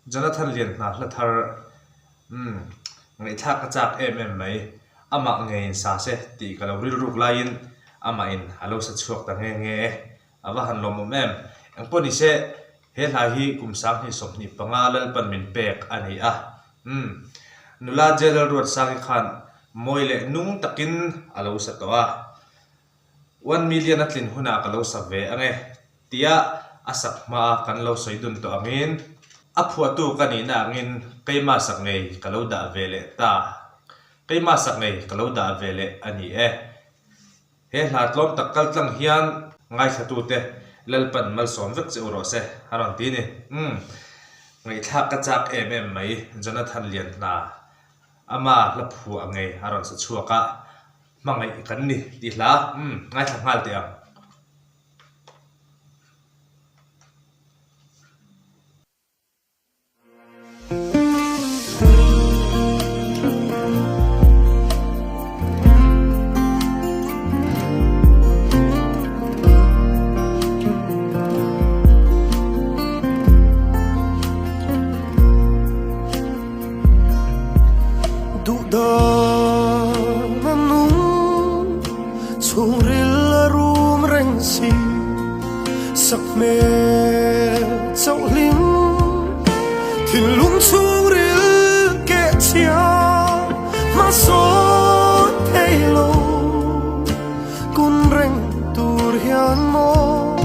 Jonathan Lianhna hla thar umm ngaihthlak ka chak em em mai. Amah ngeiin sa se tih ka lo rilruk laiin amahin a lo sa chhuak ta nghe nghe e. A va han lawmawm em? Engpawh ni se, he hla hi kum 2025 Lalpan min pek a ni a. Umm. Nula Jalal Ruatsangi khan mawi leh nung takin a lo sa tawh a. 1 million a tlin hunah ka lo sa ve ange tia a sak hmaa kan lo sawi dun tawh angin a phuahtu ka nihna angin keimah sak ngei ka lo dah ve leh ta. Keimah sak ngei ka lo dah ve leh a ni e. He hla tlawm tak kal tlang hian ngaithlatute Lalpan malsawm vek che u rawh se a rawn ti ni. Umm. Ngaihthlak ka chak em em mai Jonathan Lianhna ama hla phuah ngei a rawn sa chhuak a, hmangaih kan ni tih hla umm ngaithla nghal teh ang. Duhdan a nung chhungril a rum reng si sak hmel chauh hlim thinlung chhungril keh chhia hmasawn thei lo kun reng tur hian maw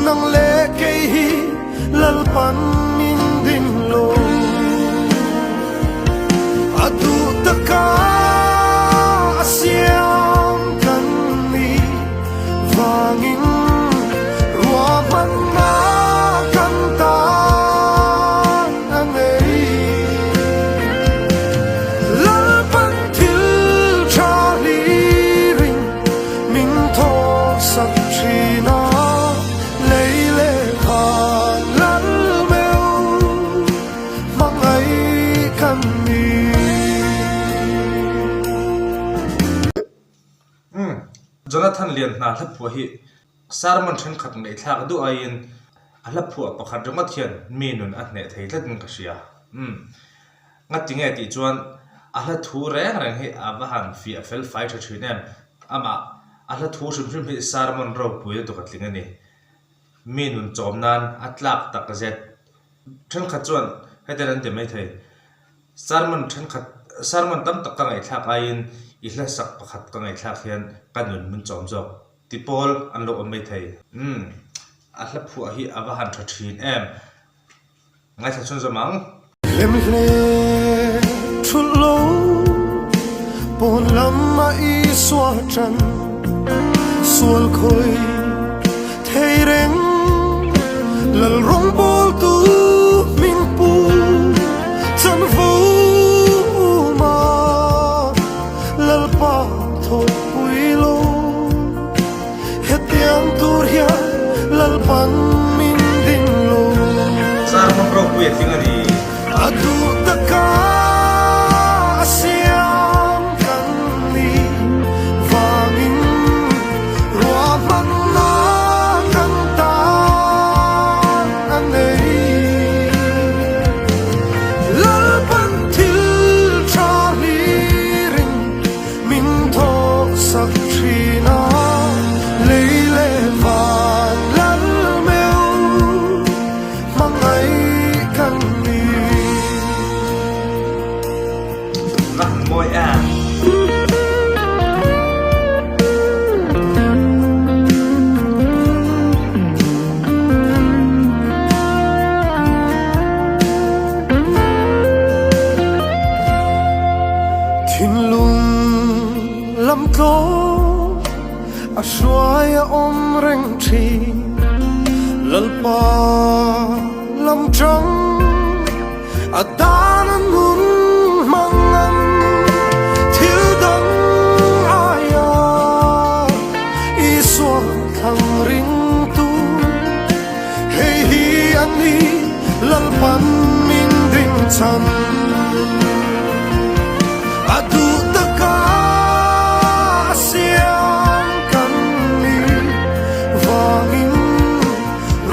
nang leh kei hi Lalpan min ding lo. A duh taka a siam kan ni vangin ruahmanna kan tan a nei. Lalpan thil tha hlirin min thawksak thin a. Lei leh van lal meuh hmangaih kan ni. Umm, Jonathan Lianhna hla phuah hi sermon thenkhat ngaihthlak duh aiin a hla phuah pakhat ringawt hian mi nun a hneh thei tlatin ka hria. Umm, ngati nge tih chuan a hla thu reng reng hi a va han fiah fel fai tha thin em. Amah a hla thu hrim hrim hi sermon ropui lutuk a tling a ni. Mi nun chawm nan a tlak tak zet. Thenkhat chuan hetiang an ti maithei, Sermon thenkhat, sermon tam tak ka ngaihthlak aiin i hla sak pakhat ka ngaihthlak hian ka nun min chawm zawk ti pawl an lo awm maithei. Umm, a hla phuah hi a va han tha thin em. Ngaithla chhunzawm ang. Lem hle thulh lo pawn lam a Isua tan sual khawi thei reng lal rawngbawl tu hming pu chanvo ma Lalpa thawkpui lo Hetiang tur hian Lalpan min ding lo. Sermon ropui a tling a ni. A duh taka a siam kan ni vangin ruahmanna kan tan a nei. Lalpan thil tha hlirin Min thawksak thin a, lei leh van lal meuh hmangaih kan ni. Va han mawi em. Thinlung lam tlawm a hruai a awm reng thin Lalpa lam tang a dan a nun hmang an thil dang aia Isua thlang ringtu Hei hi a ni Lalpan min ding chhan A duh taka a siam kan ni vangin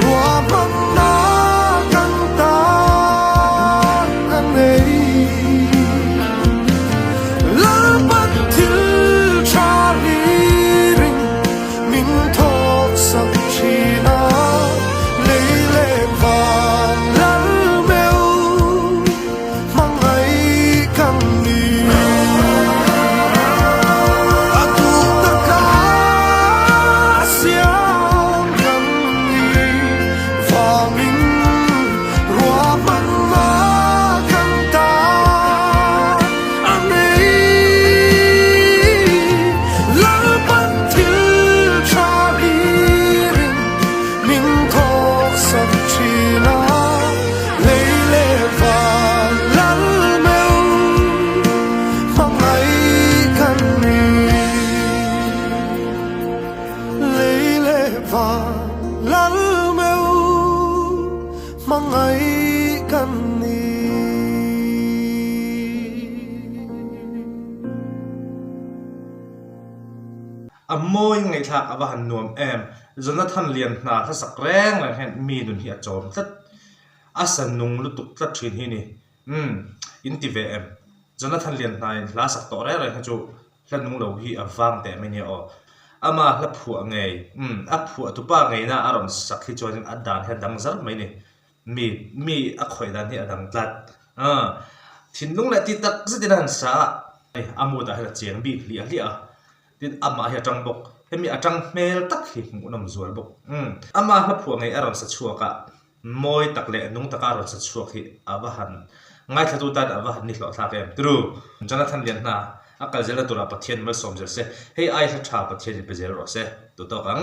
ruahmanna kan tan. kan ni. A mawi ngaihthlak a va han nuam em. Jonathan Lian hna hlasak reng reng hian mi nun hi a chawm tlat. A sa nung lutuk tlat thin hi ni. Umm, in ti ve em? Jonathan Lian hna in hla sak tawh reng reng hi chu hla nung lo hi a vang teh mai nia aw. Ama hla phuah ngei, umm, a phuah tupa ngeina a rawn sak hi chuanin a dan hi a dang zar mai ni. Mi, mi a khawih dan hi a dang tlat. Aaa, thinlung leh ti tak zetin a han sa a. A mood ah hian a cheng bik hliah hliah a. Tin, amah hi a tang bawk. Hemi a tang hmel tak hi hmuhnawm zual bawk. Umm, ama hla phuah ngei a rawn sa chhuak a. Mawi tak leh nung taka rawn sa chhuak hi a va han ngaithlatu tan a va han ni hlawh thlak em. Tru. Jonathan Lianhna a kal zelna turah Pathian malsawm zel se, hei ai hla tha Pathian in pe zel rawh se. Tu tawk ang.